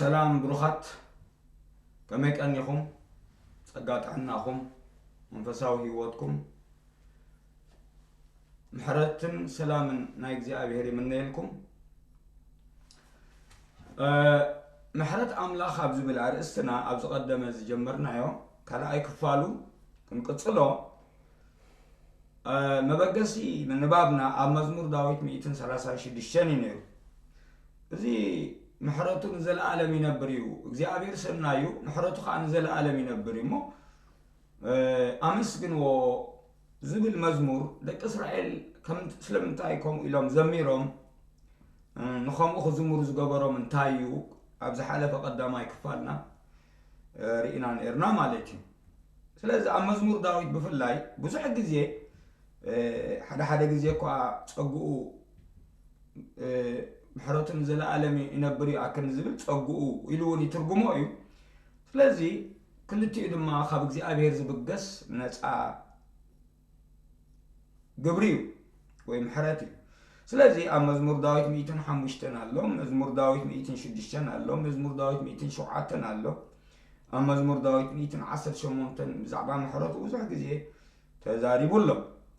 ሰላም ብሩኻት፣ ከመይ ቀኒኹም? ጸጋ ጥዕናኹም፣ መንፈሳዊ ህይወትኩም፣ ምሕረትን ሰላምን ናይ እግዚኣብሔር ይምነየልኩም። እ፣ ምሕረት ኣምላኽ ኣብ ዝብል ኣርእስትና ኣብ ዝቐደመ ዝጀመርናዮ ካልኣይ ክፋሉ ክንቅጽሎ፣ እ፣ መበገሲ ንባብና ኣብ መዝሙር ዳዊት ሚእትን ሰላሳን ሽዱሽተን እዩ ነይሩ። እዚ ምሕረቱ ንዘለኣለም ይነብር እዩ፣ እግዚኣብሔር ሰናዩ፣ ምሕረቱ ኸዓ ንዘለኣለም ይነብር እዩ እሞ፣ እ፣ ኣመስግንዎ ዝብል መዝሙር ደቂ እስራኤል ከም፣ ስለምንታይ ከምኡ ኢሎም ዘሚሮም፣ እ፣ ንኸምኡ ክዝምሩ ዝገበሮም እንታይ እዩ? ኣብ ዝሓለፈ ቀዳማይ ክፋልና፣ እ፣ ርኢና ነይርና ማለት እዩ። ስለዚ ኣብ መዝሙር ዳዊት ብፍላይ ብዙሕ ግዜ፣ እ፣ ሓደ ሓደ ግዜ እኳ ጸግኡ፣ እ፣ ምሕረቱ ንዘለኣለም ይነብር ይኣክል ዝብል ጸግኡ ኢሉ እውን ይትርጉሞ እዩ። ስለዚ ክልቲኡ ድማ ካብ እግዚኣብሔር ዝብገስ ነጻ ግብሪ እዩ ወይ ምሕረት እዩ። ስለዚ ኣብ መዝሙር ዳዊት ሚእትን ሓሙሽተን ኣሎ፣ መዝሙር ዳዊት ሚእትን ሽዱሽተን ኣሎ፣ መዝሙር ዳዊት ሚእትን ሸውዓተን ኣሎ። ኣብ መዝሙር ዳዊት ሚእትን ዓሰርተ ሸሞንተን ብዛዕባ ምሕረቱ ብዙሕ ግዜ ተዛሪቡ ኣሎ።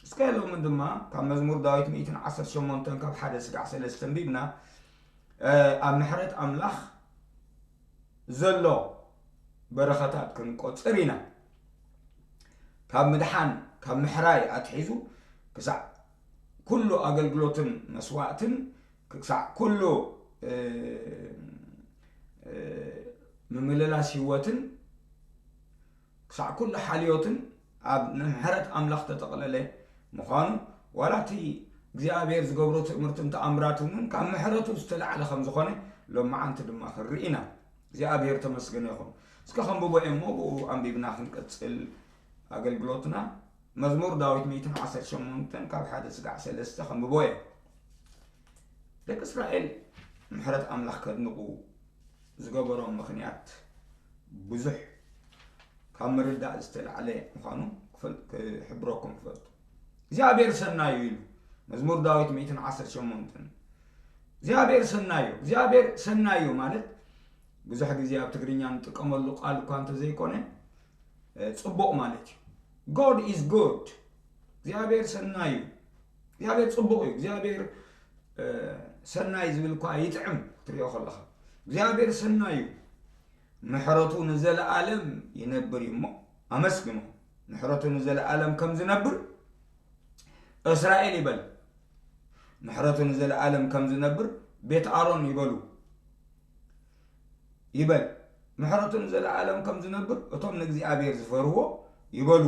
እስከ ሎሚ ድማ ካብ መዝሙር ዳዊት ሚእትን ዓሰርተ ሸሞንተን ካብ ሓደ ስጋዕ ሰለስተ ኣንቢብና፣ እ፣ ኣብ ምሕረት ኣምላኽ ዘሎ በረኸታት ክንቆጽር ኢና። ካብ ምድሓን፣ ካብ ምሕራይ ኣትሒዙ ክሳዕ ኩሉ ኣገልግሎትን መስዋእትን፣ ክሳዕ ኩሉ፣ እ፣ እ፣ ምምልላስ ህይወትን፣ ክሳዕ ኩሉ ሓልዮትን ኣብ ምሕረት ኣምላኽ ተጠቕለለ ምዃኑ፣ ዋላ እቲ እግዚኣብሔር ዝገብሮ ትእምርትን ተኣምራትን እውን ካብ ምሕረቱ ዝተላዕለ ከም ዝኾነ ሎማዓንቲ ድማ ክንርኢ ኢና። እግዚኣብሔር ተመስገነ ይኹን። እስከ ከንብቦ እየ እሞ ብኡ ኣንቢብና ክንቅጽል ኣገልግሎትና። መዝሙር ዳዊት ሚእትን ዓሰርተ ሸሞንተን ካብ ሓደ ስጋዕ ሰለስተ ከንብቦ እየ። ደቂ እስራኤል ምሕረት ኣምላኽ ከድንቑ ዝገበሮም ምኽንያት ብዙሕ ካብ ምርዳእ ዝተላዕለ ምዃኑ ክፈል-፣ ክሕብረኩም ክፈቱ። እግዚኣብሔር ሰናዩ ኢሉ መዝሙር ዳዊት ሚእትን ዓሰርተ ሸሞንተን። እግዚኣብሔር ሰናዩ፣ እግዚኣብሔር ሰናዩ ማለት ብዙሕ ግዜ ኣብ ትግርኛ እንጥቀመሉ ቃል እኳ እንተዘይኮነ፣ እ፣ ጽቡቕ ማለት እዩ። God is good። እግዚኣብሔር ሰናዩ። እግዚኣብሔር ጽቡቕ እዩ። እግዚኣብሔር፣ እ፣ ሰናይ ዝብል እኳ ይጥዕም ክትሪኦ ከለኻ። እግዚኣብሔር ሰናዩ። ምሕረቱ ንዘለኣለም ይነብር እዩ እሞ ኣመስግኖ። ምሕረቱ ንዘለኣለም ከም ዝነብር እስራኤል ይበል። ምሕረቱ ንዘለኣለም ከም ዝነብር ቤት ኣሮን ይበሉ። ይበል። ምሕረቱ ንዘለኣለም ከም ዝነብር እቶም ንእግዚኣብሔር ዝፈርዎ ይበሉ።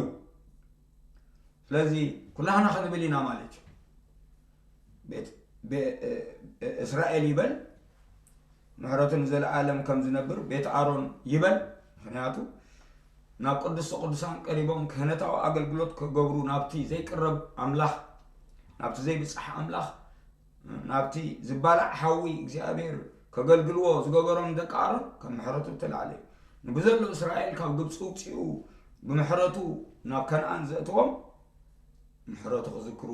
ስለዚ ኩላህና ክንብል ኢና ማለት እዩ። ቤት፣ ቤ-፣ እ-፣ እ-፣ እስራኤል ይበል፣ ምሕረቱ ንዘለኣለም ከም ዝነብር ቤት ኣሮን ይበል። ምኽንያቱ ናብ ቅድስተ ቅዱሳን ቀሪቦም ክህነታዊ ኣገልግሎት ክገብሩ ናብቲ ዘይቅረብ ኣምላኽ፣ ናብቲ ዘይብጻሕ ኣምላኽ፣ ናብቲ ዝባላዕ ሓዊ እግዚኣብሔር ከገልግልዎ ዝገበሮም ደቂ ኣሮን ካብ ምሕረቱ እተላዕለ እዩ። ንብዘሎ እስራኤል ካብ ግብፂ ውፅኡ ብምሕረቱ ናብ ከነኣን ዘእትዎም ምሕረቱ ክዝክሩ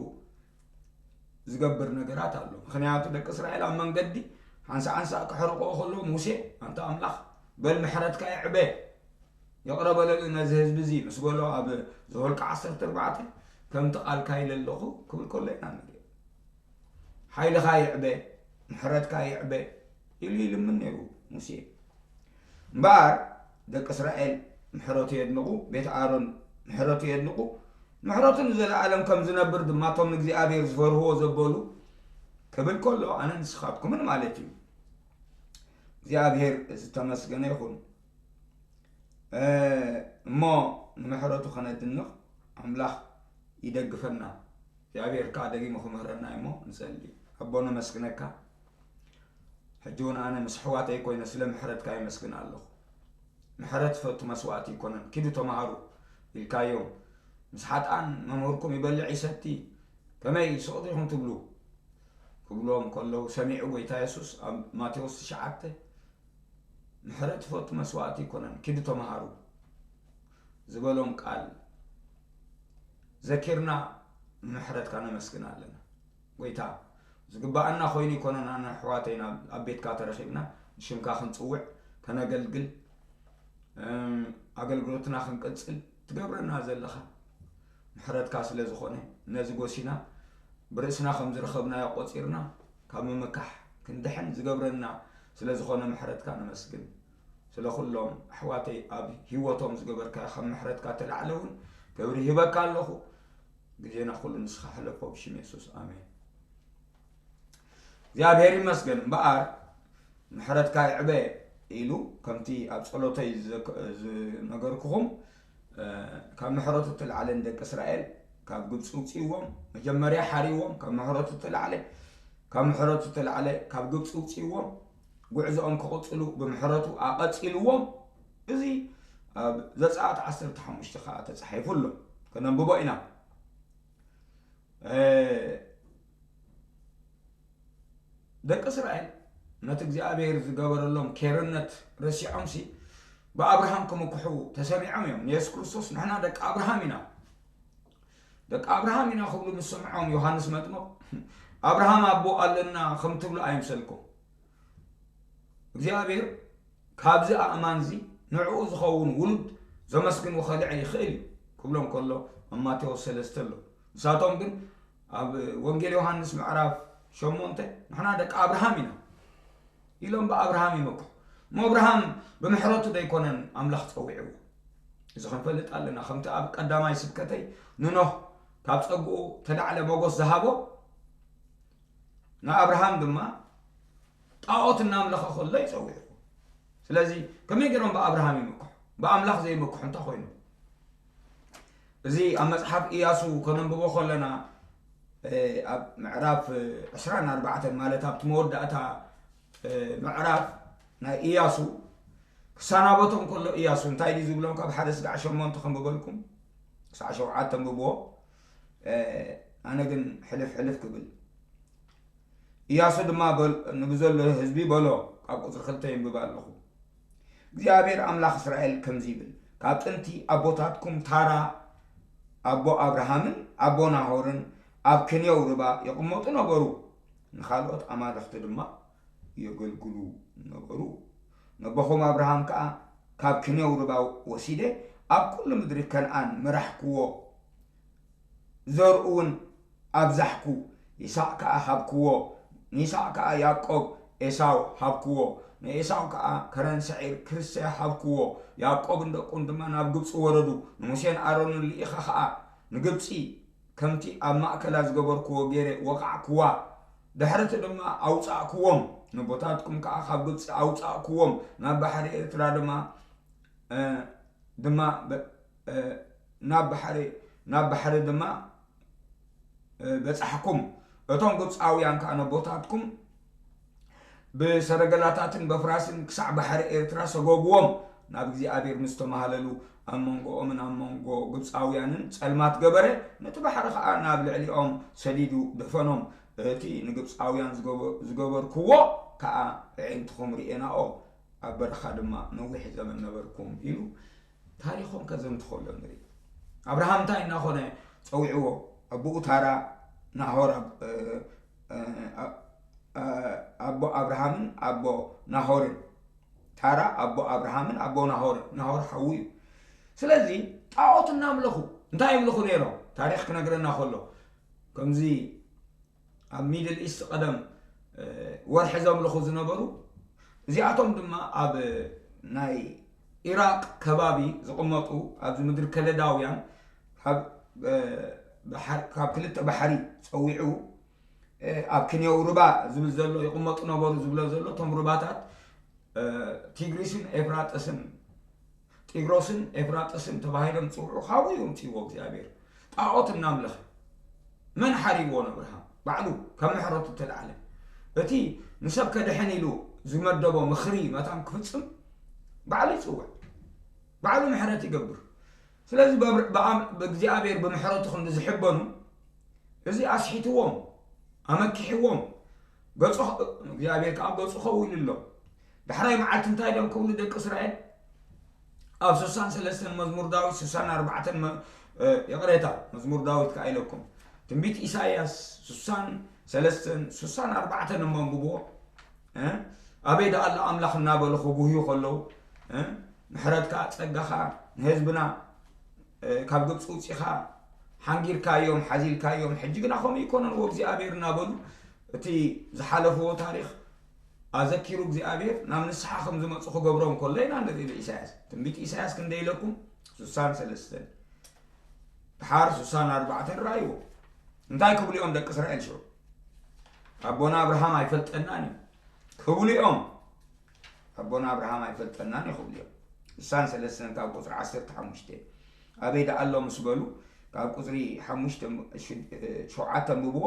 ዝገብር ነገራት ኣሎ። ምኽንያቱ ደቂ እስራኤል ኣብ መንገዲ ሓንሳእ ሓንሳእ ክሕርቕዎ ከለዉ ሙሴ ኣንታ ኣምላኽ በል ምሕረትካ ይዕበ፣ ይቕረ በለሉ ነዚ ህዝቢ እዚ ምስ በሎ ኣብ ዘኍልቍ ዓሰርተ ኣርባዕተ ከምቲ ቃልካ ኢለ ኣለኹ ክብል ከሎ ኢና ንርኢ። ሓይልኻ ይዕበ፣ ምሕረትካ ይዕበ ኢሉ ይልምን ነይሩ ሙሴ። እምበኣር ደቂ እስራኤል ምሕረቱ የድንቑ፣ ቤት ኣሮን ምሕረቱ የድንቑ፣ ምሕረቱ ንዘለኣለም ከም ዝነብር ድማ እቶም ንእግዚኣብሔር ዝፈርህዎ ዘበሉ ክብል ከሎ ኣነ ንስኻትኩምን ማለት እዩ። እግዚኣብሔር ዝተመስገነ ይኹን። እ፣ እሞ ንምሕረቱ ከነድንቕ ኣምላኽ ይደግፈና። እግዚኣብሔር ከኣ ደጊሙ ክምህረና እዩ እሞ ንጸሊ። ኣቦ ነመስግነካ። ሕጂ እውን ኣነ ምስ ኣሕዋተይ ኮይነ ስለ ምሕረትካ የመስግን ኣለኹ። ምሕረት ፈቱ መስዋእቲ ኣይኮነን፣ ኪዱ ተማሃሩ ኢልካዮም። ምስ ሓጥኣን መምህርኩም ይበልዕ ይሰቲ፣ ከመይ ስቕ ዲኹም ትብሉ? ክብሎም ከለዉ ሰሚዑ ጎይታ የሱስ ኣብ ማቴዎስ ትሽዓተ፣ ምሕረት ፈቱ መስዋእቲ ኣይኮነን፣ ኪዱ ተማሃሩ ዝበሎም ቃል ዘኪርና ንምሕረትካ ነመስግን ኣለና። ጎይታ፣ ዝግባኣና ኮይኑ ኣይኮነን ኣነ ኣሕዋተይ ናብ፣ ኣብ ቤትካ ተረኺብና ንሽምካ ክንጽውዕ፣ ከነገልግል፣ እም፣ ኣገልግሎትና ክንቅጽል ትገብረና ዘለኻ ምሕረትካ ስለ ዝኾነ፣ ነዚ ጎሲና ብርእስና ከም ዝረኸብናዮ ቆጺርና ካብ ምምካሕ ክንድሕን ዝገብረና ስለ ዝኾነ ምሕረትካ ነመስግን። ስለ ኩሎም ኣሕዋተይ ኣብ ህይወቶም ዝገበርካዮ ካብ ምሕረትካ ተላዕለ እውን ክብሪ ሂበካ ኣለኹ። ግዜና ኩሉ ንስኻ ሕለፎ ብሽም የሱስ ኣሜን። እግዚኣብሔር ይመስገን እምበኣር ምሕረትካ ይዕበ ኢሉ ከምቲ ኣብ ጸሎተይ ዝዘክ- ዝነገርኩኹም፣ እ፣ ካብ ምሕረቱ እተላዕለ ንደቂ እስራኤል ካብ ግብፂ ውፅእዎም፣ መጀመርያ ሓሪዎም ካብ ምሕረቱ እተላዕለ ካብ ምሕረቱ እተላዕለ ካብ ግብፂ ውፅእዎም፣ ጉዕዞኦም ክቕፅሉ ብምሕረቱ ኣቐፂልዎም። እዚ ኣብ ዘፀኣት ዓሰርተ ሓሙሽተ ከዓ ተፃሒፉ ኣሎ። ከነንብቦ ኢና። እ፣ ደቂ እስራኤል ነቲ እግዚኣብሔር ዝገበረሎም ኬርነት ረሲዖምሲ ብኣብርሃም ክምክሑ ተሰሚዖም እዮም። ንየሱስ ክርስቶስ ንሕና ደቂ ኣብርሃም ኢና፣ ደቂ ኣብርሃም ኢና ክብሉ ምስ ሰምዖም ዮሃንስ መጥምቕ፣ ኣብርሃም ኣቦ ኣለና ከም ትብሉ ኣይምሰልኩም። እግዚኣብሔር ካብዚ ኣእማንዚ ንዕኡ ዝኸውን ውሉድ ዘመስግንዎ ከልዕል ይኽእል እዩ ክብሎም ከሎ ኣብ ማቴዎስ ሰለስተ ኣሎ። ንሳቶም ግን ኣብ ወንጌል ዮሃንስ ምዕራፍ ሸሞንተ ንሕና ደቂ ኣብርሃም ኢና ኢሎም ብኣብርሃም ይመክሑ። እሞ ኣብርሃም ብምሕረቱ ዘይኮነን ኣምላኽ ጸዊዕዎ። እዚ ክንፈልጥ ኣለና። ከምቲ ኣብ ቀዳማይ ስብከተይ ንኖህ ካብ ጸግኡ ተላዕለ መጎስ ዝሃቦ ንኣብርሃም ድማ ጣዖት እናምለኸ ከሎ ይጸውዕዎ። ስለዚ ከመይ ገይሮም ብኣብርሃም ይምክሑ? ብኣምላኽ ዘይምክሑ እንታይ ኮይኑ? እዚ ኣብ መጽሓፍ ኢያሱ ከነንብቦ ከለና፣ እ፣ ኣብ ምዕራፍ፣ እ፣ ዕስራን ኣርባዕተን ማለት ኣብቲ መወዳእታ፣ እ፣ ምዕራፍ ናይ ኢያሱ ክሰናበቶም ከሎ ኢያሱ እንታይ ድዩ ዝብሎም? ካብ ሓደ ስጋዕ ሸሞንተ ከንብበልኩም፣ ክሳዕ ሸውዓተ ኣንብብዎ። እ፣ ኣነ ግን ሕልፍ ሕልፍ ክብል። ኢያሱ ድማ በል-፣ ንብዘሎ ህዝቢ በሎ፣ ካብ ቁጽሪ ክልተ የንብብ ኣለኹ። እግዚኣብሔር ኣምላኽ እስራኤል ከምዚ ይብል፣ ካብ ጥንቲ ኣቦታትኩም ታራ ኣቦ ኣብርሃምን ኣቦ ናሆርን ኣብ ክንየው ርባ ይቕመጡ ነበሩ፣ ንኻልኦት ኣማልኽቲ ድማ የገልግሉ ነበሩ። ነቦኹም ኣብርሃም ከኣ ካብ ክንየው ርባ ወሲደ ኣብ ኩሉ ምድሪ ከነኣን መራሕክዎ፣ ዘርኡ እውን ኣብዛሕኩ፣ ይስሐቅ ከኣ ሃብክዎ፣ ንይስሐቅ ከኣ ያዕቆብ ኤሳው ሃብክዎ፣ ንኤሳው ከኣ ከረን ሰዒር ክርስያ ሃብክዎ። ያዕቆብን ደቁን ድማ ናብ ግብጺ ወረዱ። ንሙሴን ኣሮንን ልኢኸ ከኣ ንግብጺ ከምቲ ኣብ ማእከላ ዝገበርክዎ ገይረ ወቓዕክዋ። ድሕሪ እቲ ድማ ኣውጻእክዎም፣ ነቦታትኩም ከኣ ካብ ግብጺ ኣውጻእክዎም፣ ናብ ባሕሪ ኤርትራ ድማ፣ እ፣ ድማ በ-፣ እ፣ ናብ ባሕሪ፣ ናብ ባሕሪ ድማ፣ እ፣ በጻሕኩም። እቶም ግብጻውያን ከኣ ነቦታትኩም ብሰረገላታትን በፍራስን ክሳዕ ባሕሪ ኤርትራ ሰጎግዎም። ናብ እግዚኣብሔር ምስ ተማህለሉ፣ ኣብ መንጎኦምን ኣብ መንጎ ግብጻውያንን ጸልማት ገበረ፣ ነቲ ባሕሪ ከኣ ናብ ልዕሊኦም ሰዲዱ ደፈኖም። እቲ ንግብጻውያን ዝገበ-፣ ዝገበርክዎ ከኣ ኣዒንትኹም ርእየናኦ፣ ኣብ በረኻ ድማ ነዊሕ ዘመን ነበርኩም ኢሉ ታሪኾም ከዘንቱ ከሎ ንርኢ። ኣብርሃም እንታይ እናኾነ ጸዊዕዎ? ኣቦኡ ታራ፣ ናሆር ኣብ-፣ እ፣ እ፣ ኣ-፣ ኣ-፣ ኣቦ ኣብርሃምን ኣቦ ናሆርን። ታራ ኣቦ ኣብርሃምን ኣቦ ናሆርን። ናሆር ሓዉ እዩ። ስለዚ ጣዖት እናምለኹ እንታይ የምልኹ ነይሮም? ታሪኽ ክነግረና ከሎ ከምዚ ኣብ ሚድል ኢስት ቀደም፣ እ፣ ወርሒ ዘምልኹ ዝነበሩ፣ እዚኣቶም ድማ ኣብ ናይ ኢራቅ ከባቢ ዝቕመጡ፣ ኣብዚ ምድሪ ከለዳውያን ካብ፣ እ፣ ባሕር-፣ ካብ ክልተ ባሕሪ ጸዊዑ፣ እ፣ ኣብ ክንየው ሩባ ዝብል ዘሎ ይቕመጡ ነበሩ ዝብሎ ዘሎ፣ እቶም ሩባታት፣ እ፣ ቲግሪስን ኤፍራጥስን፣ ጢግሮስን ኤፍራጥስን ተባሂሎም ዝጽውዑ ካብኡ እዩ ኣምጺእዎ እግዚኣብሔር። ጣዖት እናምለኸ መን ሓሪዎ ንኣብርሃም? ባዕሉ ካብ ምሕረቱ እተላዕለ። እቲ ንሰብ ከድሕን ኢሉ ዝመደቦ ምኽሪ መታን ክፍጽም ባዕሉ ይጽውዕ፣ ባዕሉ ምሕረት ይገብር። ስለዚ በብር-፣ ብኣም-፣ ብእግዚኣብሔር ብምሕረቱ ክንዲ ዝሕበኑ፣ እዚ ኣስሒትዎም፣ ኣመኪሕዎም፣ ገጹ ኸ-፣ እግዚኣብሔር ከኣ ገጹ ኸው ኢሉ ኣሎ። ዳሕራይ መዓልቲ እንታይ ኢሎም ክብሉ ደቂ እስራኤል? ኣብ ስሳን ሰለስተን መዝሙር ዳዊት፣ ስሳን ኣርባዕተን መ-፣ እ፣ ይቕሬታ፣ መዝሙር ዳዊት ከኣ ኢለኩም። ትንቢት ኢሳይያስ ስሳን ሰለስተን፣ ስሳን ኣርባዕተን እሞ ኣንብብዎ። እ? ኣበይ ደኣ ኣሎ ኣምላኽ እናበሉ ክጉህዩ ከለዉ፣ እ፣ ምሕረትካ፣ ጸጋኻ ንህዝብና፣ እ፣ ካብ ግብጺ ውጺኻ ሓንጊርካዮም፣ ሓዚልካዮም፣ ሕጂ ግና ከምኡ ኣይኮነን፣ ወእግዚኣብሔር እናበሉ እቲ ዝሓለፍዎ ታሪኽ ኣዘኪሩ እግዚኣብሔር ናብ ንስሓ ከም ዝመጹ ክገብሮም ከሎ ኢና ንርኢ። ኢሳያስ፣ ትንቢት ኢሳያስ ክንደይ ኢለኩም? ስሳን ሰለስተን፣ ድሓር ስሳን ኣርባዕተን ረኣይዎ። እንታይ ክብሉ እዮም ደቂ እስራኤል ሽዑ? ኣቦና ኣብርሃም ኣይፈልጠናን እዩ ክብሉ እዮም። ኣቦና ኣብርሃም ኣይፈልጠናን እዩ ክብሉ እዮም። ስሳን ሰለስተን ካብ ቁጽሪ ዓሰርተ ሓሙሽተ፣ ኣበይ ደኣ ኣሎ ምስ በሉ፣ ካብ ቁጽሪ ሓሙሽተ፣ ሽ-፣ ሸውዓተ ኣንብብዎ።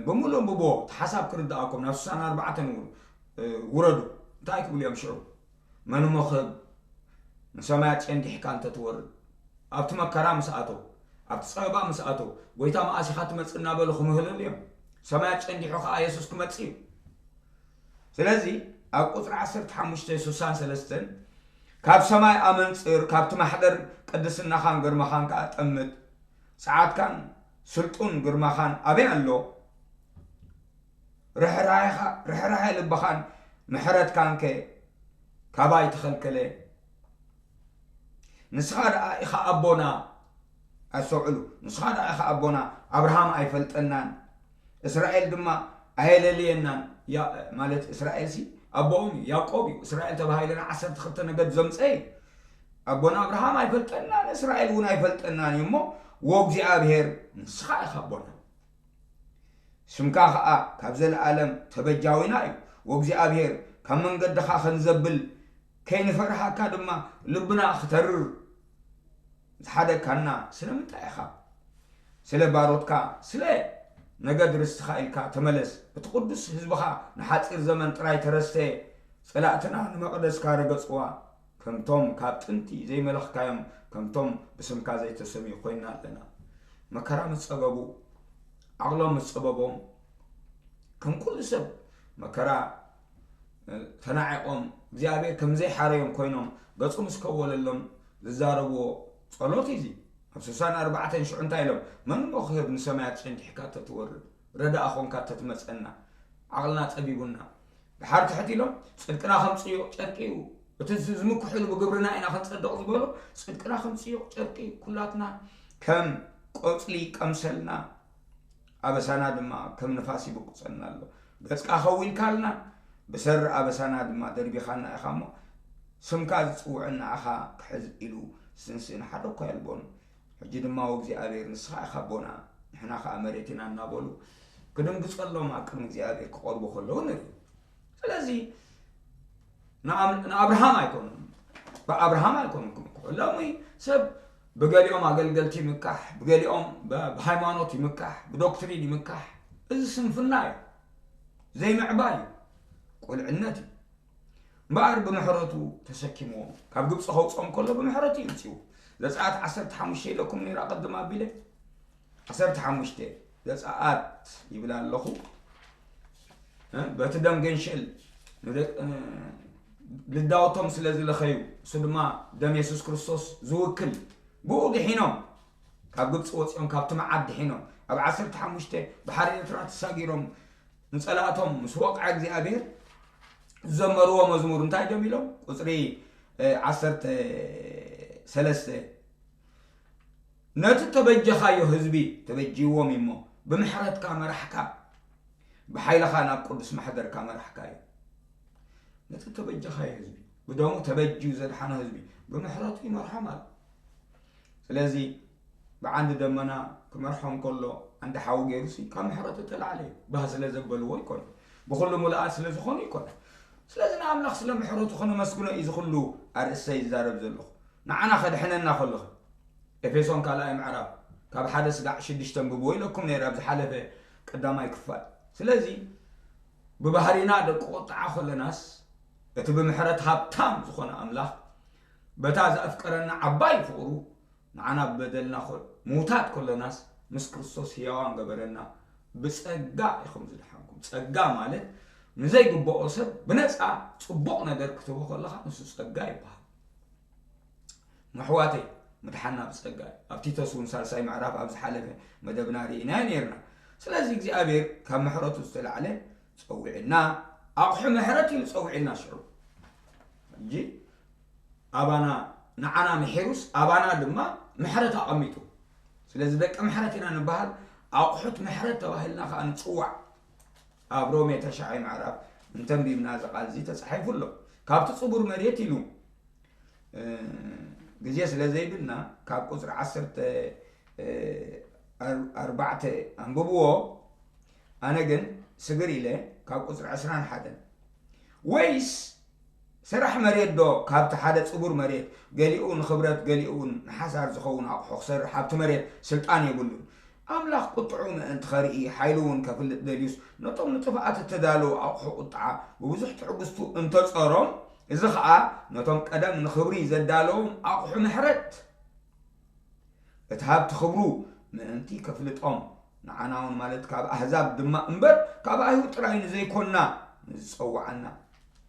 ብምሉእ ኣንብብዎ፣ እቲ ሓሳብ ክርድኣኩም፣ ናብ ስሳን ኣርባዕተን ውረዱ። እንታይ ክብሉ እዮም ሽዑ? መን እሞ ክህብ ንሰማያት ጨንዲሕካ እንተ ትወርድ? ኣብቲ መከራ ምስ ኣተው፣ ኣብቲ ጸበባ ምስ ኣተው፣ "ጎይታ መኣስ ኢኻ ትመጽእ?" እናበሉ ክምህለሉ እዮም። ሰማያት ጨንዲሑ ከኣ የሱስ ክመጽእ እዩ። ስለዚ ኣብ ቁጽሪ ዓሰርተ ሓሙሽተ ስሳን ሰለስተን፣ "ካብ ሰማይ ኣመንጽር፣ ካብቲ ማሕደር ቅድስናኻን ግርማኻን ከኣ ጠምት፣ ጸዓትካን ስልጡን ግርማኻን ኣበይ ኣሎ? ርሕራሄኻ-፣ ርሕራሄ ልብኻን ምሕረትካንከ ካባይ ተኸልከለ?" ንስኻ ደኣ ኢኻ ኣቦና። ኣስተውዕሉ፣ ንስኻ ደኣ ኢኻ ኣቦና። ኣብርሃም ኣይፈልጠናን፣ እስራኤል ድማ ኣየለልየናን። ያ-፣ ማለት እስራኤልሲ ኣቦኦም እዩ፣ ያዕቆብ እዩ። እስራኤል ተባሂለና ዓሰርተ ክልተ ነገድ ዘምጸ እዩ። ኣቦና ኣብርሃም ኣይፈልጠናን፣ እስራኤል እውን ኣይፈልጠናን እዩ እሞ፣ ወእግዚኣብሔር ንስኻ ኢኻ ኣቦና። ስምካ ኸኣ ካብ ዘለኣለም ተበጃዊና እዩ። ወእግዚኣብሔር፣ ካብ መንገድኻ ኸንዘብል፣ ከይንፈርሃካ ድማ ልብና ኽተርር ዝሓደግካና ስለምንታይ ኢኻ? ስለ ባሮትካ፣ ስለ ነገድ ርስትኻ ኢልካ ተመለስ። እቲ ቅዱስ ህዝብኻ ንሓጺር ዘመን ጥራይ ተረስተ፣ ጸላእትና ንመቕደስካ ረገጽዋ። ከምቶም ካብ ጥንቲ ዘይመለኽካዮም፣ ከምቶም ብስምካ ዘይተሰምዩ ኮይንና ኣለና። መከራ ምስ ጸገቡ፣ ዓቕሎም ምስ ጸበቦም፣ ከም ኩሉ ሰብ መከራ፣ እ፣ ተናዒቖም፣ እግዚኣብሔር ከም ዘይሓረዮም ኮይኖም፣ ገጹ ምስ ከወለሎም ዝዛረብዎ ጸሎት እዩ እዚ። ኣብ ስሳን ኣርባዕተን ሽዑ እንታይ ኢሎም? "መን እሞ ክህብ ንሰማያት ጨንዲሕካ ተትወርድ? ረዳኣ ኾንካ ተትመጸና? ዓቕልና ጸቢቡና?" ድሓር ትሕት ኢሎም፣ "ጽድቅና ከም ጽዩቕ ጨርቂ እዩ። እቲ ዝ-፣ ዝምክሑሉ ብግብርና ኢና ክንጸድቕ" ዝበሎ፣ ጽድቅና ከም ጽዩቕ ጨርቂ፣ ኩላትና ከም ቆጽሊ ቀምሰልና፣ ኣበሳና ድማ ከም ንፋስ ይብቁጸና ኣሎ። ገጽካ ከዊልካልና፣ ብሰሪ ኣበሳና ድማ ደርቢኻና ኢኻ እሞ፣ ስምካ ዝጽውዕ ንዓኻ ክሕዝ ኢሉ ስንስን ሓደ እኳ የልቦን። ሕጂ ድማ፣ "ወእግዚኣብሔር፣ ንስኻ ኢኻ ኣቦና፣ ንሕና ኸኣ መሬት ኢና" እናበሉ ክድንግጸሎም ኣብ ቅድሚ እግዚኣብሔር ክቐርቡ ከለዉ ንርኢ። ስለዚ ንኣም-፣ ንኣብርሃም ኣይኮኑን፣ ብኣብርሃም ኣይኮኑን ክምክሑ። ሎሚ ሰብ ብገሊኦም ኣገልገልቲ ይምካሕ፣ ብገሊኦም ብ-፣ ብሃይማኖት ይምካሕ፣ ብዶክትሪን ይምካሕ። እዚ ስንፍና እዩ፣ ዘይምዕባይ እዩ፣ ቁልዕነት እዩ። እምበኣር ብምሕረቱ ተሰኪምዎም፣ ካብ ግብጺ ከውጽኦም ከሎ ብምሕረቱ እዩ ኣምጺኡ። ዘጸኣት ዓሰርተ ሓሙሽተ ኢለኩም ነይረ ኣቐድም ኣቢለ። ዓሰርተ ሓሙሽተ ዘጸኣት ይብል ኣለኹ። እ፣ በቲ ደም ገንሽል ንደ-፣ እ፣ ልዳውቶም ስለ ዝለኸዩ፣ እሱ ድማ ደም የሱስ ክርስቶስ ዝውክል፣ ብኡ ድሒኖም፣ ካብ ግብጺ ወጺኦም፣ ካብቲ መዓት ድሒኖም፣ ኣብ ዓሰርተ ሓሙሽተ ባሕሪ ኤርትራ ተሳጊሮም፣ ንጸላእቶም ምስ ወቕዐ እግዚኣብሔር ዝዘመርዎ መዝሙር እንታይ ደም ኢሎም? ቁጽሪ፣ እ፣ ዓሰርተ ሰለስተ፣ "ነቲ ተበጀኻዮ ህዝቢ ተበጅዎም እሞ፣ ብምሕረትካ መራሕካ፣ ብሓይልኻ ናብ ቅዱስ ማሕደርካ መራሕካዮ።" ነቲ ተበጀኻዮ ህዝቢ፣ ብደሙ ተበጅዩ ዘድሓኖ ህዝቢ፣ ብምሕረቱ ይመርሖም ኣሎ። ስለዚ፣ ብዓንዲ ደመና ክመርሖም ከሎ፣ ዓንዲ ሓዊ ገይሩሲ፣ ካብ ምሕረቱ እተላዕለ እዩ። ባህ ስለ ዘበልዎ ኣይኮነን። ብኹሉ ምሉኣት ስለ ዝኾኑ ኣይኮነን። ስለዚ፣ ንኣምላኽ ስለ ምሕረቱ ከነመስግኖ እዩ፣ እዚ ኹሉ ኣርእስተ ይዛረብ ዘለኹ። ንዓና ከድሕነና ከሎ፣ ኤፌሶን ካልኣይ ምዕራፍ ካብ ሓደ ስጋዕ ሽዱሽተ ኣንብብዎ ኢለኩም ነይረ ኣብ ዝሓለፈ ቀዳማይ ክፋል። ስለዚ ብባህሪና ደቂ ቁጥዓ ከለናስ እቲ ብምሕረት ሃብታም ዝኾነ ኣምላኽ በታ ዘፍቀረና ዓባይ ፍቕሩ ንዓና ብበደልና ኮ-፣ ምውታት ከለናስ ምስ ክርስቶስ ህያዋን ገበረና። ብጸጋ ኢኹም ዝደሓንኩም። ጸጋ ማለት ንዘይግብኦ ሰብ ብነጻ ጽቡቕ ነገር ክትህቦ ከለኻ ንሱ ጸጋ ይበሃል። መሕዋተይ፣ ምድሓንና ብጸጋ እዩ። ኣብ ቲቶስ እውን ሳልሳይ ምዕራፍ ኣብ ዝሓለፈ መደብና ርኢናዮ ነይርና። ስለዚ እግዚኣብሔር ካብ ምሕረቱ ዝተላዕለ ጸዊዕና፣ ኣቑሑ ምሕረት ኢሉ ጸዊዕና ሽዑ። ሕጂ ኣባና፣ ንዓና ምሒሩስ ኣባና ድማ ምሕረት ኣቐሚጡ። ስለዚ ደቂ ምሕረት ኢና ንበሃል፣ ኣቑሑት ምሕረት ተባሂልና ከኣ ንጽዋዕ። ኣብ ሮሜ ተሽዓይ ምዕራፍ እንተንቢብና እዚ ቃል እዚ ተጻሒፉ ኣሎ። ካብቲ ጽቡር መሬት ኢሉ፣ እ፣ ግዜ ስለ ዘይብልና ካብ ቁጽሪ ዓሰርተ፣ እ፣ ኣር-፣ ኣርባዕተ ኣንብብዎ። ኣነ ግን ስግር ኢለ ካብ ቁጽሪ ዕስራን ሓደን። ወይስ ሰራሕ መሬት ዶ ካብቲ ሓደ ጽቡር መሬት ገሊኡ ንኽብረት ገሊኡ ንሓሳር ዝኸውን ኣቑሑ ክሰርሕ ኣብቲ መሬት ስልጣን የብሉን? ኣምላኽ ቁጥዑ ምእንቲ ኸርኢ ሓይሉ እውን ከፍልጥ ደልዩስ ነቶም ንጥፍኣት እተዳለዉ ኣቑሑ ቁጥዓ ብብዙሕ ትዕግስቱ እንተጸሮም፣ እዚ ኸኣ ነቶም ቀደም ንኽብሪ ዘዳለዎም ኣቑሑ ምሕረት እቲ ሃብቲ ኽብሩ ምእንቲ ከፍልጦም ንዓና እውን ማለት ካብ ኣህዛብ ድማ እምበር ካብ ኣይሁድ ጥራይ ንዘይኮንና ንዝጸውዓና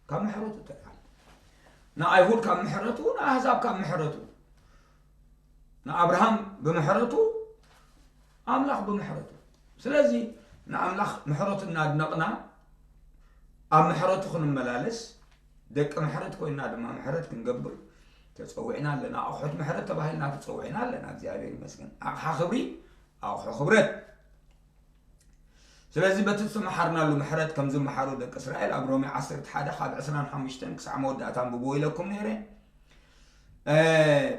ካብ ምሕረቱ ተልዓል ንኣይሁድ ካብ ምሕረቱ ንኣህዛብ ካብ ምሕረቱ ንኣብርሃም ብምሕረቱ ኣምላኽ ብምሕረቱ ስለዚ ንኣምላኽ ምሕረቱ እናድነቕና ኣብ ምሕረቱ ክንመላለስ ደቂ ምሕረት ኮይና ድማ ምሕረት ክንገብር ተጸዊዕና ኣለና ኣቑሑት ምሕረት ተባሂልና ተጸዊዕና ኣለና እግዚኣብሔር ይመስገን ኣቕሓ ክብሪ ኣቑሑ ክብረት ስለዚ በቲ ዝተመሓርናሉ ምሕረት ከም ዝመሓሩ ደቂ እስራኤል ኣብ ሮሜ ዓሰርተ ሓደ ካብ ዕስራን ሓሙሽተን ክሳዕ መወዳእታ ኣንብብዎ ኢለኩም ነይረ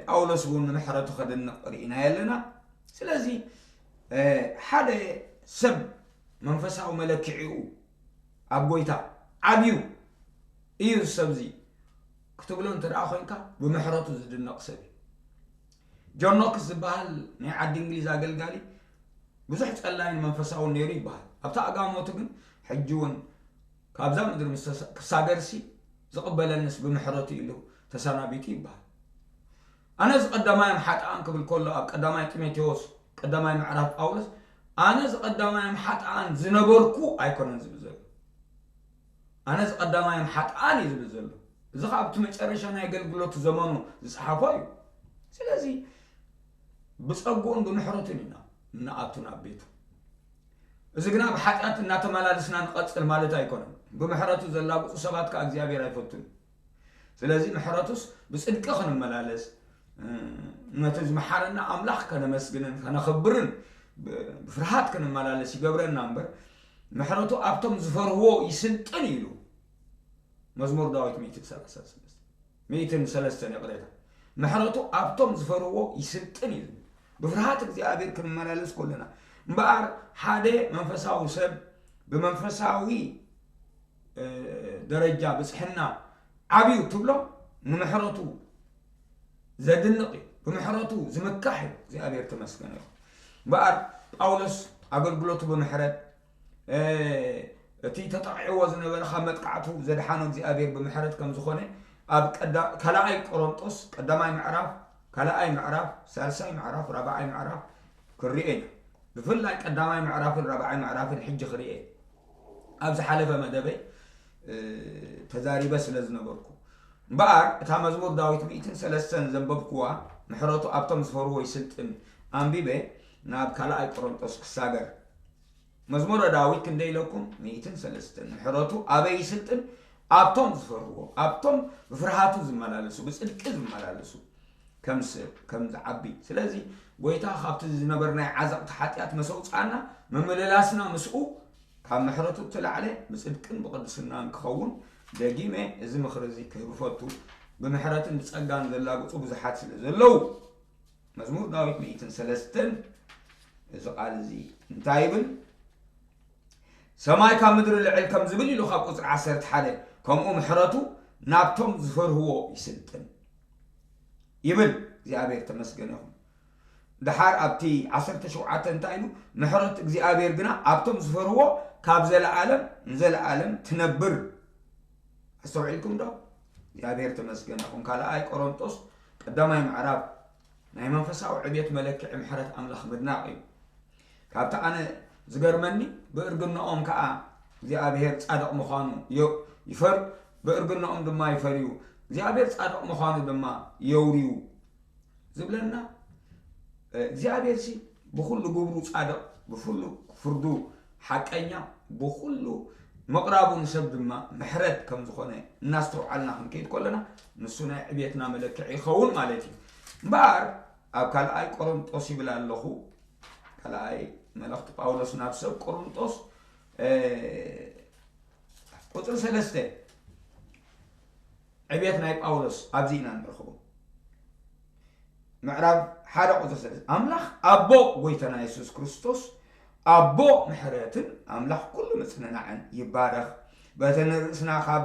ጳውሎስ እውን ንምሕረቱ ከድንቕ ርኢና የለና ስለዚ ሓደ ሰብ መንፈሳዊ መለክዒኡ ኣብ ጎይታ ዓብዩ እዩ ሰብዚ ክትብሎ እንተ ደኣ ኮይንካ ብምሕረቱ ዝድነቕ ሰብ እዩ ጆን ኖክስ ዝበሃል ናይ ዓዲ እንግሊዝ ኣገልጋሊ ብዙሕ ጸላይን መንፈሳውን ነይሩ ይበሃል ኣብታ ኣጋሞቱ ግን ሕጂ እውን ካብዛ ምድሪ ክሳገርሲ ዝቕበለንስ ብምሕረቱ ኢሉ ተሰናቢቱ ይበሃል ኣነ ዝቐዳማዮም ሓጥኣን ክብል ከሎ ኣብ ቀዳማይ ጢሞቴዎስ ቀዳማይ ምዕራፍ ጳውሎስ ኣነ ዝቐዳማዮም ሓጥኣን ዝነበርኩ ኣይኮነን ዝብል ዘሎ ኣነ ዝቐዳማዮም ሓጥኣን እዩ ዝብል ዘሎ እዚ ካብ እቲ መጨረሻ ናይ ኣገልግሎቱ ዘመኑ ዝፀሓፎ እዩ ስለዚ ብፀጉኡን ብምሕረቱን ኢና እንኣቱ ናብ ቤቱ እዚ ግና ብሓጢኣት እናተመላለስና ንቐፅል ማለት ኣይኮነን ብምሕረቱ ዘላግፁ ሰባት ከዓ እግዚኣብሔር ኣይፈቱን ስለዚ ምሕረቱስ ብፅድቂ ክንመላለስ ነቲ ዝመሓረና ኣምላኽ ከነመስግንን ከነኽብርን ብፍርሃት ክንመላለስ ይገብረና እምበር ምሕረቱ ኣብቶም ዝፈርህዎ ይስልጥን ኢሉ መዝሙር ዳዊት ሚእትን ሰለስተን ይቕሬታ ምሕረቱ ኣብቶም ዝፈርህዎ ይስልጥን እዩ ዝብል ብፍርሃት እግዚኣብሔር ክንመላለስ ከለና እምበኣር ሓደ መንፈሳዊ ሰብ ብመንፈሳዊ ደረጃ ብፅሕና ዓብዩ ትብሎ ንምሕረቱ ዘድንቕ እዩ ብምሕረቱ ዝምካሕ እዩ እግዚኣብሔር ተመስገነ ይኹን እምበኣር ጳውሎስ ኣገልግሎቱ ብምሕረት እቲ ተጠቒዕዎ ዝነበረ ካብ መጥቃዕቱ ዘድሓኖ እግዚኣብሔር ብምሕረት ከም ዝኾነ ኣብ ካልኣይ ቆሮንጦስ ቀዳማይ ምዕራፍ ካልኣይ ምዕራፍ ሳልሳይ ምዕራፍ ራብዓይ ምዕራፍ ክርኤ ኢና ብፍላይ ቀዳማይ ምዕራፍን ራብዓይ ምዕራፍን ሕጂ ክርኤ ኣብ ዝሓለፈ መደበይ ተዛሪበ ስለ ዝነበርኩ እምበኣር እታ መዝሙር ዳዊት ሚእትን ሰለስተን ዘንበብኩዋ ምሕረቱ ኣብቶም ዝፈርዎ ይስልጥን ኣንቢበ ናብ ካልኣይ ቆሮንጦስ ክሳገር መዝሙረ ዳዊት ክንደይ ኢለኩም ሚእትን ሰለስተን ምሕረቱ ኣበይ ይስልጥን ኣብቶም ዝፈርዎ ኣብቶም ብፍርሃቱ ዝመላለሱ ብፅድቂ ዝመላለሱ ከም ዝዓቢ ስለዚ ጎይታ ካብቲ ዝነበርናይ ዓዘቕቲ ሓጢኣት መሰውፃኣና ምምልላስና ምስኡ ካብ ምሕረቱ እተላዕለ ብፅድቅን ብቕድስናን ክኸውን ደጊመ እዚ ምኽሪ እዚ ክህብ እፈቱ ብምሕረትን ብፀጋን ዘላግፁ ብዙሓት ስለ ዘለዉ መዝሙር ዳዊት ሚእትን ሰለስተን እዚ ቃል እዚ እንታይ ይብል ሰማይ ካብ ምድሪ ልዕል ከም ዝብል ኢሉ ካብ ቁፅሪ ዓሰርተ ሓደ ከምኡ ምሕረቱ ናብቶም ዝፈርህዎ ይስልጥን ይብል እግዚኣብሔር ተመስገነ ይኹን ድሓር ኣብቲ ዓሰርተ ሸውዓተ እንታይ ኢሉ ምሕረት እግዚኣብሔር ግና ኣብቶም ዝፈርህዎ ካብ ዘለኣለም ንዘለኣለም ትነብር ኣስተውዒልኩም ዶ እግዚኣብሔር ተመስገነ ይኹን ካልኣይ ቆሮንጦስ ቀዳማይ ምዕራፍ ናይ መንፈሳዊ ዕብየት መለክዒ ምሕረት ኣምላኽ ምድናቕ እዩ ካብቲ ኣነ ዝገርመኒ ብእርግናኦም ከዓ እግዚኣብሔር ፃድቕ ምዃኑ ይፈር ብእርግናኦም ድማ ይፈርዩ እግዚኣብሔር ፃድቕ ምዃኑ ድማ የውርዩ ዝብለና እግዚኣብሔር ሲ ብኩሉ ግብሩ ፃድቕ ብኩሉ ፍርዱ ሓቀኛ ብኩሉ ምቕራቡ ንሰብ ድማ ምሕረት ከም ዝኾነ እናስተውዓልና ክንከይድ ከለና፣ ንሱ ናይ ዕብየትና መለክዒ ይኸውን ማለት እዩ። እምበኣር ኣብ ካልኣይ ቆሮንጦስ ይብል ኣለኹ፣ ካልኣይ መልእኽቲ ጳውሎስ ናብ ሰብ ቆሮንጦስ፣ እ፣ ቁጽሪ ሰለስተ፣ ዕብየት ናይ ጳውሎስ ኣብዚ ኢና ንረኽቦ። ምዕራፍ ሓደ ቁጽሪ ሰለስተ፣ ኣምላኽ ኣቦ ጎይታና የሱስ ክርስቶስ ኣቦ ምሕረትን ኣምላኽ ኩሉ ምጽንናዕን ይባረኽ። በቲ ንርእስና ካብ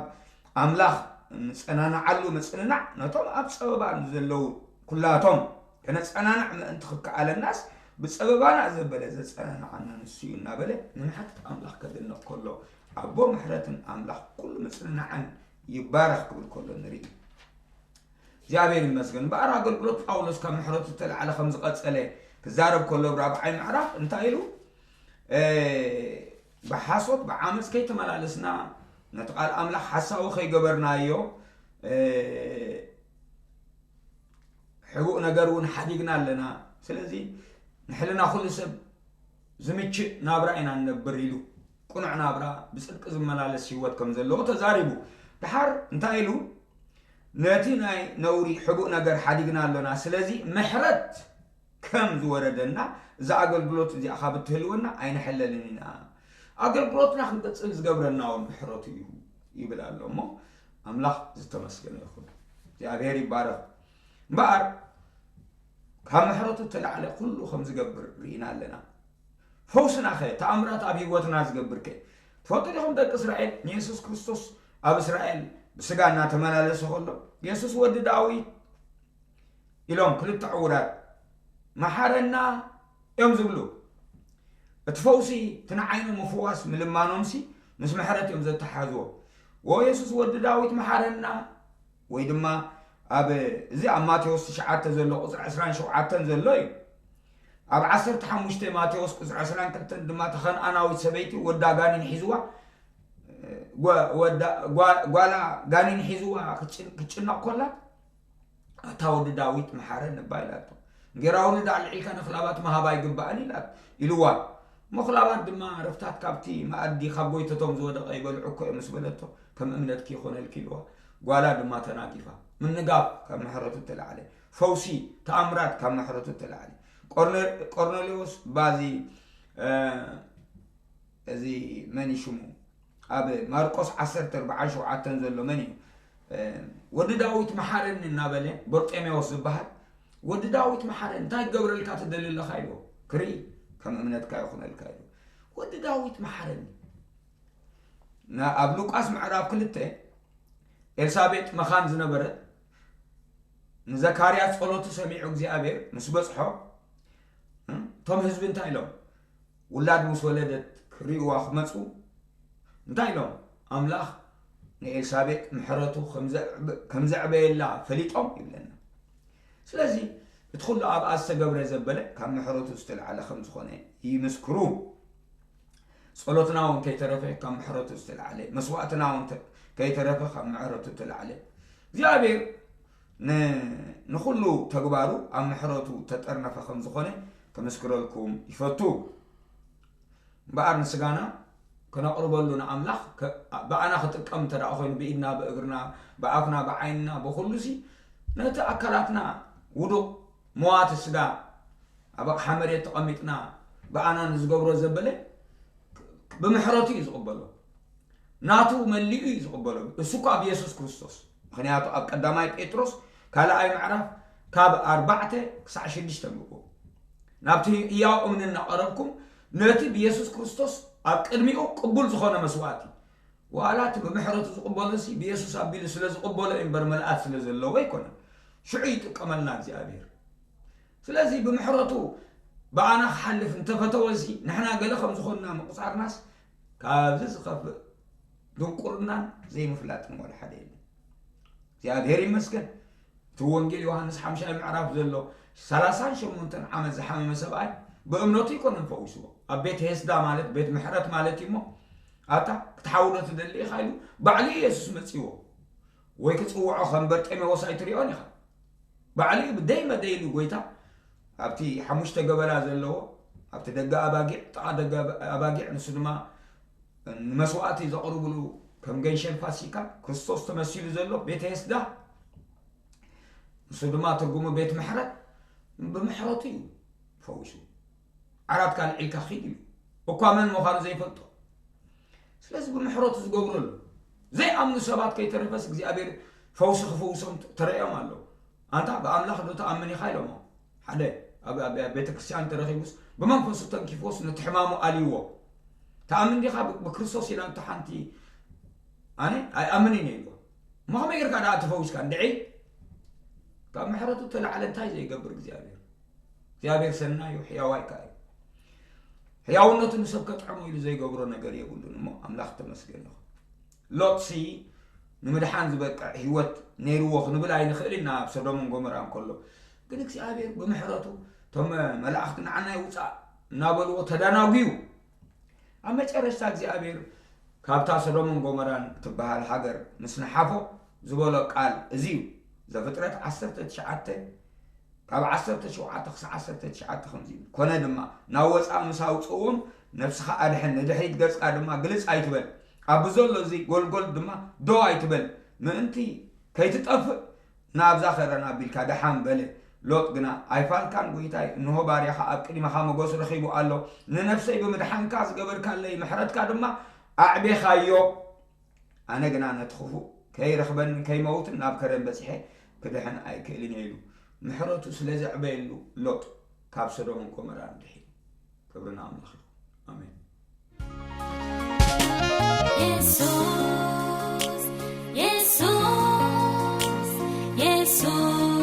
ኣምላኽ እንጸናንዓሉ ምጽንናዕ ነቶም ኣብ ጸበባ ንዘለዉ ኩላቶም ከነጸናንዕ ምእንቲ ክከኣለናስ ብጸበባና ዘበለ ዘጸናንዓና ንሱ እዩ እናበለ ንምሕረት ኣምላኽ ከድንቕ ከሎ ኣቦ ምሕረትን ኣምላኽ ኩሉ ምጽንናዕን ይባረኽ ክብል ከሎ ንርኢ። እግዚኣብሔር ይመስገን። እምበኣር ኣገልግሎት ጳውሎስ ካብ ምሕረቱ ዝተላዕለ ከም ዝቐጸለ ክዛረብ ከሎ ኣብ ራብዓይ ምዕራፍ እንታይ ኢሉ? እ፣ ብሓሶት ብዓመፅ ከይተመላለስና፣ ነቲ ቃል ኣምላኽ ሓሳዊ ከይገበርናዮ፣ እ፣ ሕቡእ ነገር እውን ሓዲግና ኣለና። ስለዚ ንሕልና ኩሉ ሰብ ዝምችእ ናብራ ኢና ንነብር ኢሉ፣ ቅኑዕ ናብራ፣ ብጽድቂ ዝመላለስ ህይወት ከም ዘለዎ ተዛሪቡ። ደሓር እንታይ ኢሉ? ነቲ ናይ ነውሪ ሕቡእ ነገር ሓዲግና ኣሎና። ስለዚ ምሕረት ከም ዝወረደና እዛ ኣገልግሎት እዚኣ ካብ እትህልወና ኣይንሕለልን ኢና። ኣገልግሎትና ክንቅጽል ዝገብረና እውን ምሕረቱ እዩ ይብል ኣሎ። እሞ ኣምላኽ ዝተመስገነ ይኹን። እግዚኣብሔር ይባረኽ። እምበኣር ካብ ምሕረቱ እተላዕለ ኩሉ ከም ዝገብር ርኢና ኣለና። ፈውስና ኸ፣ ተኣምራት ኣብ ህይወትና ዝገብር ከ? ትፈልጡ ዲኹም ደቂ እስራኤል፣ ንየሱስ ክርስቶስ ኣብ እስራኤል ብስጋ እናተመላለሰ ከሎ፣ የሱስ ወዲ ዳዊት ኢሎም ክልተ ዕውራት፣ "መሓረና" እዮም ዝብሉ። እቲ ፈውሲ፣ እቲ ንዓይኑ ምፍዋስ ምልማኖምሲ ምስ ምሕረት እዮም ዘተሓሕዝዎ። "ዎ የሱስ ወዲ ዳዊት መሓረና" ወይ ድማ ኣብ፣ እዚ ኣብ ማቴዎስ ትሽዓተ ዘሎ ቁጽሪ ዕስራን ሸውዓተን ዘሎ እዩ። ኣብ ዓሰርተ ሓሙሽተ ማቴዎስ ቁጽሪ ዕስራን ክልተን ድማ፣ እታ ከነኣናዊት ሰበይቲ ወዳ ጋኔን ሒዝዋ፣ ጓ-፣ ወዳ-፣ ጓ-፣ ጓላ ጋኔን ሒዝዋ ክትጭን-፣ ክትጭነቕ ኮላ፣ "ኣታ ወዲ ዳዊት መሓረኒ" እባ ኢላቶ። "እንጌራውን ዳኣ ኣልዒልካ ንኽላባት ምሃብ ኣይግባእን" ኢላት-፣ ኢልዋ። እሞ ኽላባት ድማ፣ "ረፍታት ካብቲ መኣዲ ካብ ጎይተቶም ዝወደቐ ይበልዑ እኮ እዮም" ምስ በለቶ፣ "ከም እምነትኪ ይኹነልኪ" ኢልዋ። ጓላ ድማ ተናጊፋ። ምንጋፍ ካብ ምሕረቱ እተላዕለ፣ ፈውሲ፣ ተኣምራት ካብ ምሕረቱ እተላዕለ። ቆርነ-፣ ቆርኔሌዎስ ባዚ፣ እ፣ እዚ መን እዩ ሽሙ? ኣብ ማርቆስ ዓሰርተ ኣርባዓን ሸውዓተን ዘሎ መን እዩ? እ፣ "ወዲ ዳዊት መሓረኒ" እናበለ፣ በርጤሜዎስ ዝበሃል፣ "ወዲ ዳዊት መሓረኒ፣ እንታይ ክገብረልካ ትደሊ ኣለኻ?" ኢልዎ። "ክርኢ፣ ከም እምነትካ ይኹነልካ" ኢልዎ። "ወዲ ዳዊት መሓረኒ።" ና-፣ ኣብ ሉቃስ ምዕራፍ ክልተ፣ ኤልሳቤጥ መኻን ዝነበረት፣ ንዘካርያስ ጸሎቱ ሰሚዑ እግዚኣብሔር ምስ በጽሖ፣ እ፣ እቶም ህዝቢ እንታይ ኢሎም? ውላድ ምስ ወለደት ክርእይዋ ክመጹ እንታይ ኢሎም? ኣምላኽ ንኤልሳቤጥ ምሕረቱ ከም ዘዕበ-፣ ከም ዘዕበየላ ፈሊጦም ይብለና። ስለዚ እቲ ኩሉ ኣብኣ ዝተገብረ ዘበለ ካብ ምሕረቱ ዝተላዕለ ከም ዝኾነ ይምስክሩ። ጸሎትና እውን ከይተረፈ ካብ ምሕረቱ ዝተላዕለ፣ መስዋእትና እውን ተ-፣ ከይተረፈ ካብ ምሕረቱ ዝተላዕለ፣ እግዚኣብሔር ን-፣ ንኹሉ ተግባሩ ኣብ ምሕረቱ ተጠርነፈ ከም ዝኾነ ክምስክረልኩም ይፈቱ። እምበኣር ንስጋና ከነቕርበሉ ንኣምላኽ ከ-፣ ብኣና ክጥቀም እንተ ደኣ ኮይኑ፣ ብኢድና፣ ብእግርና፣ ብኣፍና፣ ብዓይንና፣ ብኹሉሲ፣ ነቲ ኣካላትና ውዱቕ መዋቲ ስጋ ኣብ ኣቕሓ መሬት ተቐሚጥና ብኣና ንዝገብሮ ዘበለ ብምሕረቱ እዩ ዝቕበሎ። ናቱ መሊኡ እዩ ዝቕበሎ። እሱ እኮ ኣብ የሱስ ክርስቶስ። ምኽንያቱ ኣብ ቀዳማይ ጴጥሮስ ካልኣይ ምዕራፍ ካብ ኣርባዕተ ክሳዕ ሽዱሽተ ንብቦ። "ናብቲ ህያው እምኒ እናቐረብኩም ነቲ ብየሱስ ክርስቶስ ኣብ ቅድሚኡ ቅቡል ዝኾነ መስዋእቲ" ዋላ እቲ ብምሕረቱ ዝቕበሎሲ ብየሱስ ኣቢሉ ስለ ዝቕበሎ እዩ እምበር ምልኣት ስለ ዘለዎ ኣይኮነን። ሽዑ ይጥቀመልና እግዚኣብሔር። ስለዚ ብምሕረቱ ብኣና ክሓልፍ እንተፈተወሲ ንሕና ገለ ከም ዝኾንና ምቑጻርናስ ካብዚ ዝኸፍእ ድንቁርናን ዘይምፍላጥን ዋላ ሓደ የለን። እግዚኣብሔር ይመስገን። እቲ ወንጌል ዮሃንስ ሓምሻይ ምዕራፍ ዘሎ ሰላሳን ሸሞንተን ዓመት ዝሓመመ ሰብኣይ ብእምነቱ ኣይኮነን ፈዊስዎ። ኣብ ቤት ሄስዳ ማለት ቤት ምሕረት ማለት እዩ እሞ፣ "ኣታ ክትሓዊ ዶ ትደሊ ኢኻ?" ኢሉ ባዕሉ እዩ የሱስ መጺዎ። ወይ ክጽውዖ ከም በርጤሜዎስ ኣይትሪኦን ኢኻ። ባዕሉ እዩ ብደይ መደይ ኢሉ ጎይታ ኣብቲ ሓሙሽተ ገበላ ዘለዎ፣ ኣብቲ ደገ ኣባጊዕ፣ ጥቓ ደገ ኣባጊዕ፣ ንሱ ድማ ንመስዋእቲ ዘቕርብሉ ከም ገንሸል ፋሲካ ክርስቶስ ተመሲሉ ዘሎ ቤተ የስዳ፣ ንሱ ድማ ትርጉሙ ቤት ምሕረት፣ ብምሕረቱ እዩ ፈዊሱ። ዓራትካ ኣልዒልካ ኺድ እዩ፣ እኳ መን ምዃኑ ዘይፈልጦ። ስለዚ ብምሕረቱ ዝገብረሉ ዘይኣምኑ ሰባት ከይተረፈስ እግዚኣብሔር ፈውሲ ክፍውሶም ተረዮም ኣለዉ። ኣንታ ብኣምላኽ ዶ ትኣምን ኢኻ ኢሎሞ። ሓደ ኣብ ኣብ ቤተ ክርስቲያን ተረኺቡስ ብመንፈሱ ተንኪፎስ ነቲ ሕማሙ ኣልይዎ። ትኣምን ዲኻ ብ- ብክርስቶስ ኢላ እታ ሓንቲ ኣነ ኣይኣምንን እየ ኢልዎ። እሞ ከመይ ጌርካ ደኣ ተፈዊስካ እንድዒ? ካብ ምሕረቱ ተላዕለ እንታይ ዘይገብር እግዚኣብሔር? እግዚኣብሔር ሰናዩ ሕያዋይ ከኣ እዩ። ሕያውነቱ ንሰብ ከጥዕሞ ኢሉ ዘይገብሮ ነገር የብሉን እሞ ኣምላኽ ተመስገን ይኹን። ሎጥሲ ንምድሓን ዝበቅዕ ህይወት ነይርዎ ክንብል ኣይንኽእል ኢና ኣብ ሰዶምን ጎመራን ከሎ። ግን እግዚኣብሔር ብምሕረቱ እቶም መላእኽቲ ንዓና ይውፃእ እናበልዎ ተዳናጉዩ። ኣብ መጨረሽታ እግዚኣብሔር ካብታ ሰዶምን ጎመራን ትበሃል ሃገር ምስ ንሓፎ ዝበሎ ቃል እዚ እዩ። ዘፍጥረት ዓሰርተ ትሽዓተ ካብ ዓሰርተ ሸውዓተ ክሳብ ዓሰርተ ትሽዓተ ከምዚ ይብል። ኮነ ድማ ናብ ወፃእ ምስ ኣውፅእዎም ነብስኻ ኣድሕን፣ ንድሕሪት ገፅካ ድማ ግልፅ ኣይትበል። ኣብ ብዘሎ እዚ ጎልጎል ድማ ደው ኣይትበል፣ ምእንቲ ከይትጠፍእ ናብዛ ከረን ኣቢልካ ደሓን በለ። ሎጥ ግና ኣይፋልካን ጎይታይ፣ እንሆ ባርያኻ ኣብ ቅድሚኻ መጎስ ረኺቡ ኣሎ፣ ንነፍሰይ ብምድሓንካ ዝገበርካለይ ምሕረትካ ድማ ኣዕቤኻዮ። ኣነ ግና ነቲ ክፉእ ከይረኽበንን ከይመውትን ናብ ከረን በጺሐ ክድሕን ኣይክእልን እየ ኢሉ ምሕረቱ ስለ ዘዕበየሉ ሎጥ ካብ ሰዶምን ጎመራን ድሒኑ። ክብሪ ንኣምላኽ ይኹን። ኣሜን። የሱስ የሱስ የሱስ